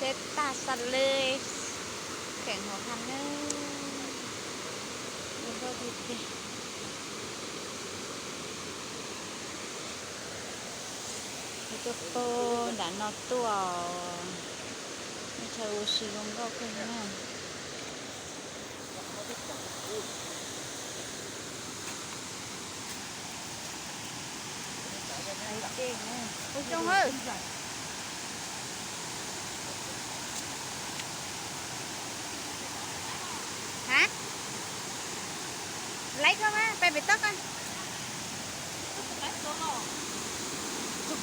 Teb tag xas le, keem hauv qhov no, zoo nkauj tiag tiag. Tuaj pag nram no tuaj, chaw ua si zoo nkauj kawg na. Ua zoo hawm. Ha? Laib koj mas, peb pem toj koj.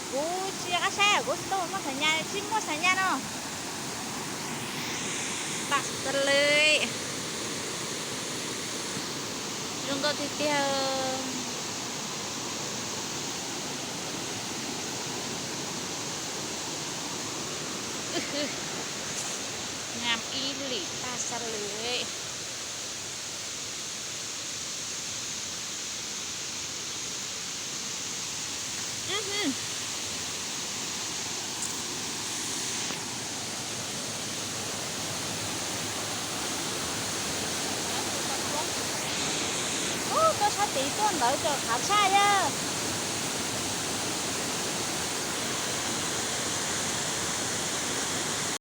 Kuv tsis qab saib, kuv tsis tau muaj xas nyas, tsis muaj xas nyas no. Tag xas le, zoo nkauj tiag tiag. Ngam ib lim tag xas le. Ub, tuaj sab tid tuaj ntawd tseem qab tshaj yawg.